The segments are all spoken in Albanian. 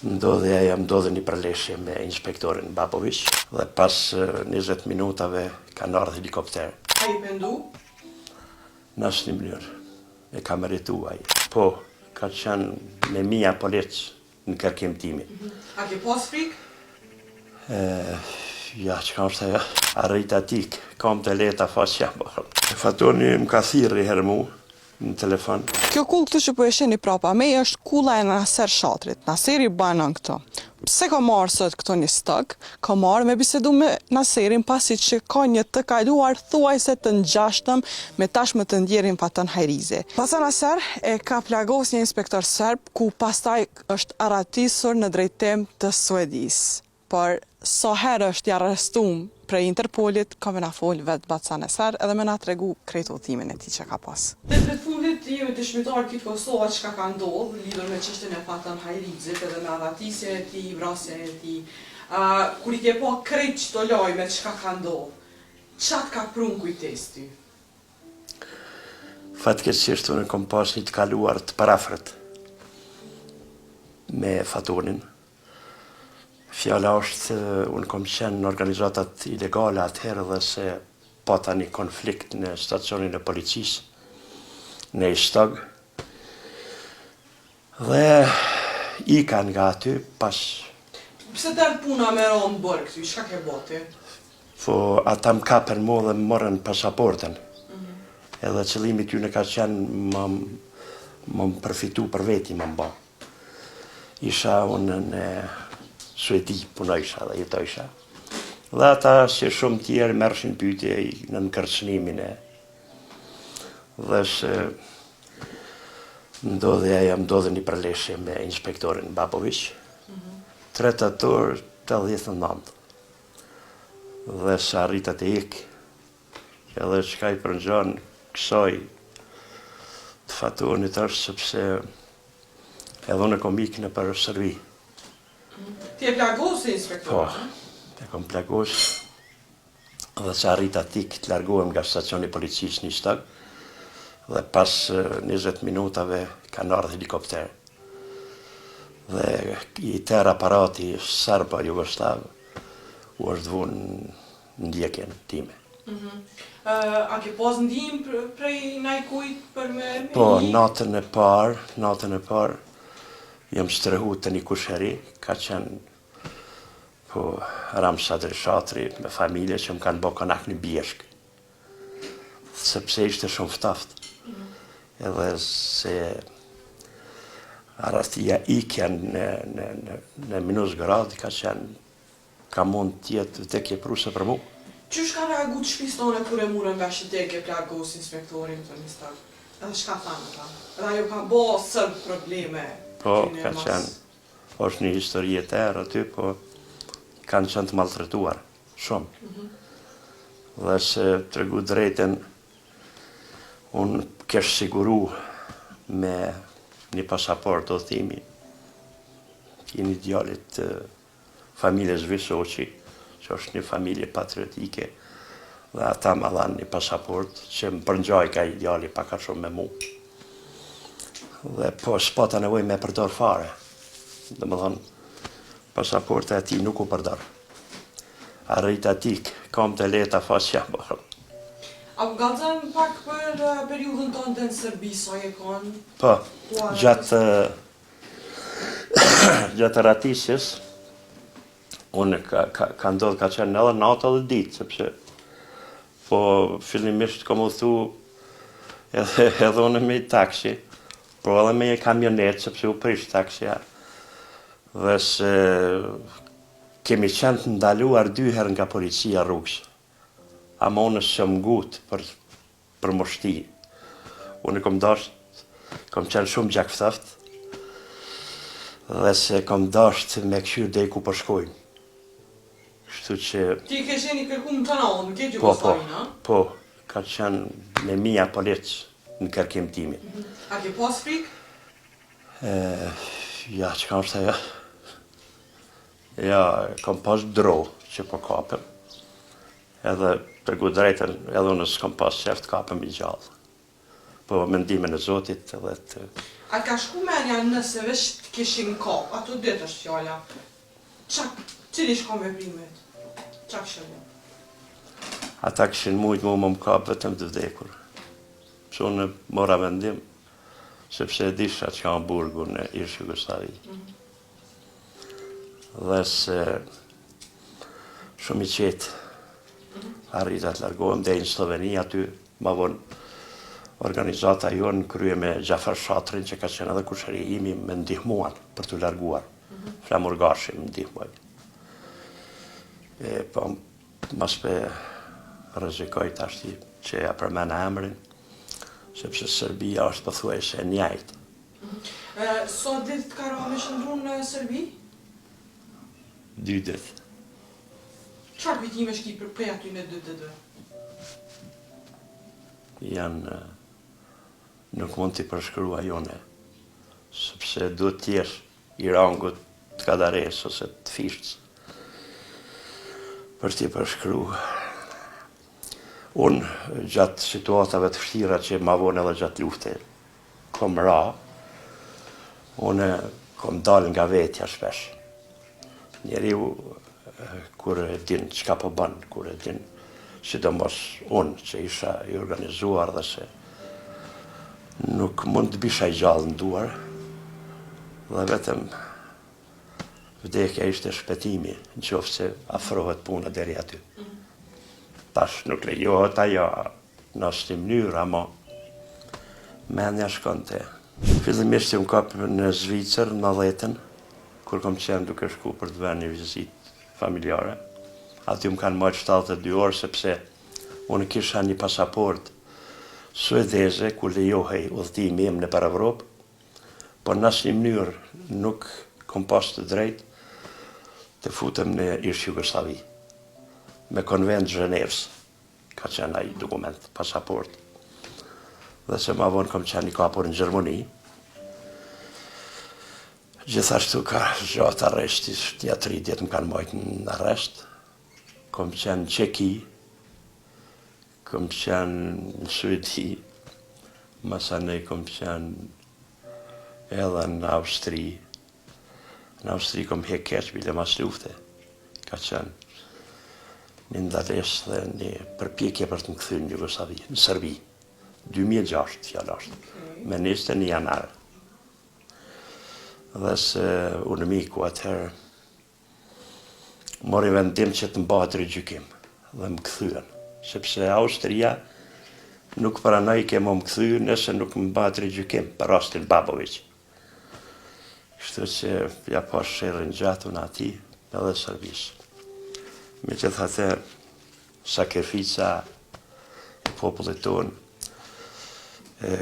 Ndodhi ajo, ndodhi një përleshje me inspektorin Baboviq dhe pas 20 minutave kanë ardhë helikopter. A je pendu? Në asnjë mënyrë. E ka meritu ai. Po, ka qenë me mija policë në kërkim timin. A ke pas frikë? Ja, çka është ajo? Arrita t'ik, kam të lehta faqja. Fatoni më ka thirrë një herë mu, në telefon. Kjo kullë këtu që po e shihni prapa meje është kulla e Naser Shatrit. Naseri banon këtu. Pse kam ardhë sot këtu në Istog? Kam ardhë me bisedu me Naserin pasi që ka një të kaluar thuajse të ngjashtëm me tashmë të ndjerin Faton Hajrizi. Baca Naser e ka plagos një inspektor serb ku pastaj është arratisur në drejtim të Suedisë. Por sa herë është i arrestum prej Interpolit ka me na fol vet baca Naser edhe me na tregu krejt udhëtimin e tij që ka pas. Ditëve të fundit jemi dëshmitarë krejt Kosova çka ka ndodhë lidhur me çështjen e Faton Hajrizit edhe me arratisjen e tij, vrasjen e tij. Kur i ke pa krejt qëto lajme çka ka ndodhë, ça të ka pru në kujtesë ty? Fatkeqësisht unë kom pas një të kaluar të përafërt me Fatonin. Fjala është, unë kom qenë në organizatat ilegale atëherë dhe se pata një konflikt në stacionin e policisë në Istog dhe ika nga aty pas Pse të erdh puna me ra në burg ty, çka ke bo ti? Po ata më kapën mu dhe më morën pasaportën. Edhe qëllimi i tyne ka qenë më më përfitu për veti më ba. Isha unë në Suedi, punojsha dhe jetojsha. Dhe ata si shumë tjerë merrshin pyetje nën kërcënimin e dhe se ndodhi ajo, ndodhi një përleshje me inspektorin Baboviq, 3 tetor 89. Dhe se arrita të ik, edhe çka i përngjan kësaj të Fatonit është sepse Edhe unë kom ikë nëpër Serbi. Ti e plagose inspektorin? Po, e kom plagos dhe se arrita t'ik të largohem nga stacioni i policisë në Istog dhe pas 20 minutave kanë ardhë helikopter. Dhe i tërë aparati serbo jugosllav u është vunë ndjekjen time. A ke pas ndihmë prej najkujt për me me Po, natën e parë, natën e parë jam strehu te një kusheri, ka qenë po Ram Sadri Shatri me familje që më kanë bo konak në bjeshkë. Sepse ishte shumë ftoft. Edhe se arratia ikja në, në, në, në minus gradë ka qenë Ka mund të jetë vdekjeprurëse për mu. Qysh kanë reagu të shpisë tone kur e murën vesh që ti e ke plagos inspektorin këtu n'Istog? Edhe çka thanë ata? Edhe a ju kanë bo serbët probleme Po, ka qenë, është një histori e tërë aty, po kanë qenë të maltretuar, shumë. Dhe se tregu drejtën, unë kesh siguru me një pasaportë udhëtimi, i një djalit familjes Visoqi, që është një familje patriotike, dhe ata ma dhanë një pasaportë që më përngjajka ai djali pak a shumë me mu. Dhe po s'pata nevojë me përdor fare. Domethënë, pasaporta e tij nuk u përdor. Arrita t'ik, kam të lehta faqja, po. A më kallzon pak për periudhën tënde në Serbi, sa je kon? Po, gjatë Gjatë arratisjes, unë ka, ka, ka ndodhë, ka qenë edhe natë edhe ditë, sepse po fillimisht kom udhëtu edhe, edhe unë me taksi, po edhe me një kamionet, sepse u prish taksia, dhe se kemi qenë të ndaluar dy herë nga policia rrugës, ama unë s'jam ngut për për m'u shti. Unë kom dasht, kom qenë shumë gjakftoft, dhe se kom dasht me kqyr deri ku po shkojmë. Kështu që... Ti ke qenë i kërkum në tana në këtë Jugosllavinë, a? Po, po, ka qenë me mija policë në kërkim timin. A ke pas frikë? Ja, çka është ajo? Ja, kom pas dro që po kapem. Edhe tregu drejtën, edhe unë s'kom pas qef të kapem i gjallë. Po me ndihmën e Zotit edhe të... A ka shku menja nëse veç të kishin kap, ato ditë është fjala, ça, cili ish kon veprimi yt? Ça kishe bo? Ata kishin mujtë mu me më kap vetëm të vdekur. Pse unë mora vendim, sepse e disha çka burgu në ish Jugosllavi. Mm -hmm. Dhe se shumë i qetë arrita të largohem deri në Slloveni aty ma vonë organizata jonë në krye me Xhafer Shatrin që ka qenë edhe kushëri imi më ndihmuan për t'u larguar. Mm -hmm. Flamur Gashi më ndihmoi. E po mos pe rrezikoj tashti që ja përmena emrin, sepse Serbia është pothuajse e njëjtë. Sa ditë të ka ra me qëndru në Serbi? Dy ditë. Çfarë kujtimesh ki për prej atyne dy ditëve? Janë nuk mund t'i përshkruaj une, sepse duhet të jesh i rangut të Kadaresë ose të Fishtës për t'i përshkru. Unë gjatë situatave të vështira që ma vonë edhe gjatë lufte Kom ra, unë kom dalë nga vetja shpesh. Njeriu kur e din çka po bën, kur e din, sidomos unë që isha i organizuar dhe se nuk mund të bisha i gjallë në duar, dhe vetëm vdekja ishte shpëtimi, në qoftë se afrohet puna deri aty. Tash nuk lejohet ajo, Në asnjë mënyrë, ama mendja shkonte. Fillimisht jam kap në Zvicër, në dhjetën, kur kom qenë duke shku për të bërë një vizitë familjare. Aty më kanë majtë 72 orë, sepse unë kisha një pasaportë suedeze ku lejohej udhëtimi im nëpër Evropë, por në asnjë mënyrë nuk kom pas të drejtë të futem në ish Jugosllavi me konventë Gjenevës. Ka qenë ai dokument, pasaportë. Dhe se ma vonë kom qenë i kapur në Gjermani. Gjithashtu ka zgjatë arresti, nja tri ditë më kanë majtë në arrest. Kom qenë në Çeki, kom qenë në Suedi, masanej kom qenë edhe në Austri. Në Austri kom hek keq, bile mas lufte. Ka qenë një ndalesë dhe një përpjekje për të më kthy në Jugosllavi, në Serbi. 2006, fjala është. Me 21 janar. Dhe se UNMIK-u atëherë mori vendim që të mbahet rigjykim dhe më kthyen, sepse Austria nuk pranojke me më kthy nëse nuk më mbahet rigjykim për rastin Baboviq. Kështu që ja pash sherrin gjatë unë atij edhe Serbisë. Megjithatë, sakrifica e popullit tonë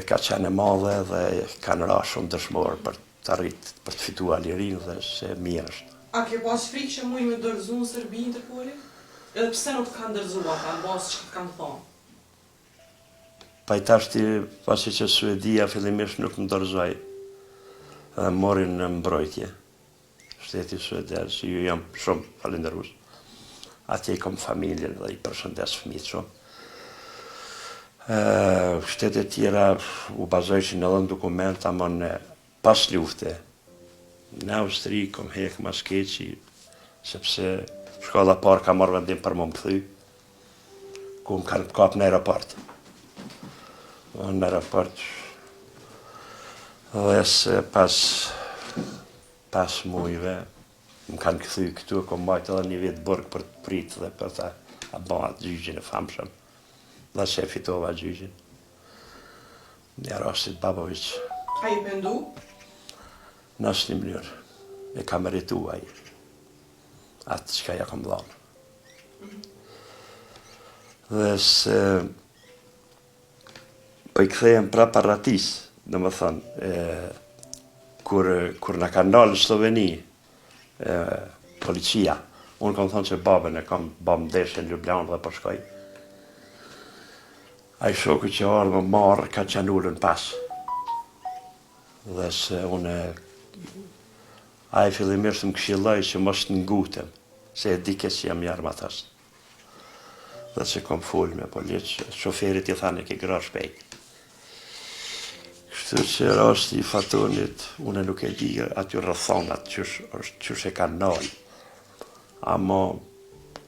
ka qenë e madhe dhe kanë ra shumë dëshmorë për të arrit, për të fituar lirinë dhe se mirë është. A ke pas frikë që mujnë me dorëzu në Serbi Interpoli? Edhe pse nuk të kanë dorëzu ata, në bazë çka të kanë thonë? Po tashti, pasi që Suedia fillimisht nuk më dorëzoi dhe mori në mbrojtje shteti suedez, që ju jam shumë falënderues. Atje i kom familjen dhe i përshëndes fëmijët shumë. Shtetet tjera u bazojshin edhe në dokument, ama në pas lufte. Në Austri kom hek ma s'keqi, sepse shkalla parë ka marrë vendim për me më kthy. Ku më kanë kap në aeroport. Në aeroport dhe se pas pas mujve më kanë kthy këtu e kom majtë edhe një vit burg për të prit dhe për ta ba atë gjyqin e famshëm dhe se e fitova gjyqin në rastit Baboviq. A je pendu? Në asnjë mënyrë. E ka meritu ai atë çka ja kom dhanë. Dhe se po i kthehem prapë arratisë, domethënë, e, kur, kur na kanë nalë në Slloveni, e, policia, unë kam thonë që babën e kam ba ndeshje në Ljubljanë dhe po shkoj. Ai shoku që ardhë më marrë, ka qenë ulun pas. Dhe se unë, ai fillimisht më këshilloi që mos të ngutem, se e dike që jam i armatos. Dhe që kom fol me polic, shoferit i thanë e ke grah shpejt. Kështu që rasti i Fatonit, unë nuk e di aty rrethonat qysh është qysh e kanë nalë. Amo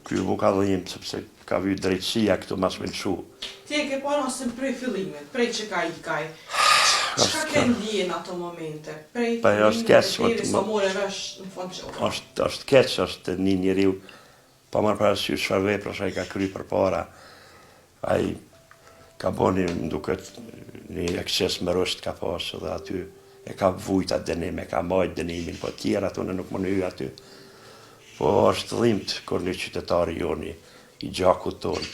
ky mu ka dhimt sepse ka vy drejtësia këtu mas me lëshu. Ti e ke pa rastin prej fillimit, prej që ka ik ai. Çka ke ndje në ato momente, prej Pa jo, është fillimit keq, deri sa more vesh në fund që u Është është keq, është një njeriu pa marrë parasysh çfarë veprash ai ka kry përpara. Ai ka bo një, më duket, një ekses me rusht ka pas edhe aty e ka vujt atë dënim, e ka majt dënimin, po tjerat unë nuk mund hy aty. Po është dhimt kur një qytetar i joni, i gjakut tonë,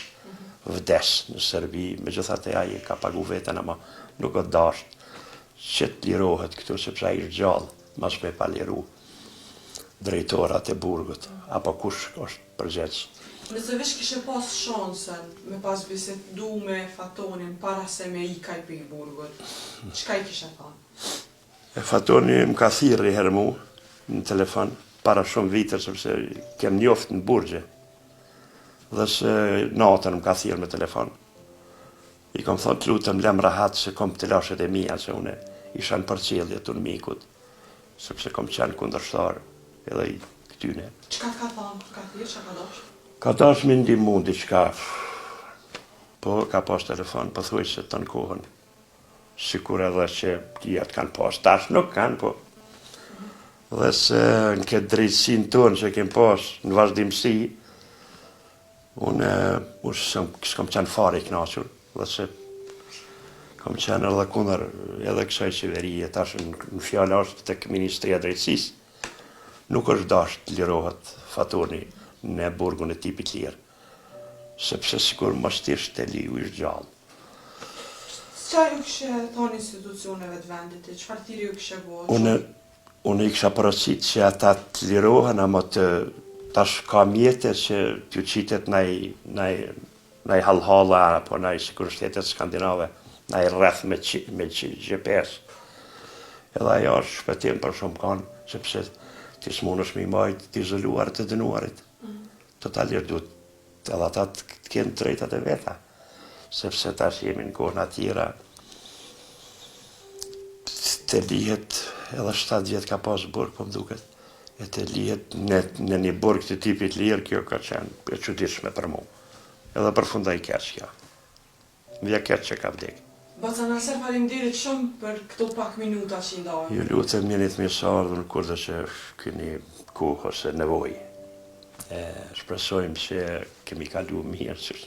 vdes në Serbi, megjithatë ai e ka pagu veten, ama nuk o dasht që të lirohet këtu, sepse ai është gjallë, mas me pa liru drejtorat e burgut, apo kush është përgjegjës. Nëse veç kishe pas shansen me pas bisedu me Fatonin para se me ik ai prej burgut, çka i kishe thanë? E Fatoni më ka thirrë një herë mu në telefon para shumë vite sepse kem njoft në burgje dhe se natën më ka thirrë me telefon. I kom thonë të lutem lem rahat se kom telashet e mia se une isha në përcjellje të UNMIK-ut sepse kom qenë kundërshtar edhe i këtyne. Çka të ka thonë, kur ka thirrë, çka ka dashtë? Ka dashtë me ndihmu diçka, po ka pas telefon pothuajse tanë kohën, sikur edhe që tjerat kanë pas, tash nuk kanë, po dhe se në këtë drejtësinë tonë që kem pas në vazhdimësi, Unë s'kam qenë fare i kënaqur dhe se kam qenë edhe kundër edhe kësaj qeverie, tash në fjalë është tek Ministria e Drejtësisë. Nuk është dashtë të lirohet Fatoni në burgun e tipit lirë, sepse sikur mos të ishte liu ish gjallë. Çka ju kishe thonë institucioneve të vendit, çfarë thirrje ju kishe bo? Unë Unë i kisha porosit që ata të lirohen, ama të tash ka mjete që t'ju qitet naj, naj, naj hallhalla apo naj sikur në shtetet skandinave, naj rreth me, me GPS. Edhe ajo është shpëtim për shumë kanë, sepse ti s'munësh me i majtë të izoluar të dënuarit. Mm. Totalisht duhet Edhe ata të kenë të drejtat e veta, sepse tash jemi në kohëna tjera, të lihet edhe 7 vjet ka pas burg, po më duket, e të lihet në, në një burg të tipit lirë, kjo ka qenë e çuditshme për mu. Edhe përfundoi keq kjo. Më vjen keq që ka vdek. Baca Naser faleminderit shumë për këto pak minuta që i ndave. Ju lutem jeni të mirëseardhur kurdo që keni kohë ose nevojë. E shpresojmë që kemi kalu mirë që.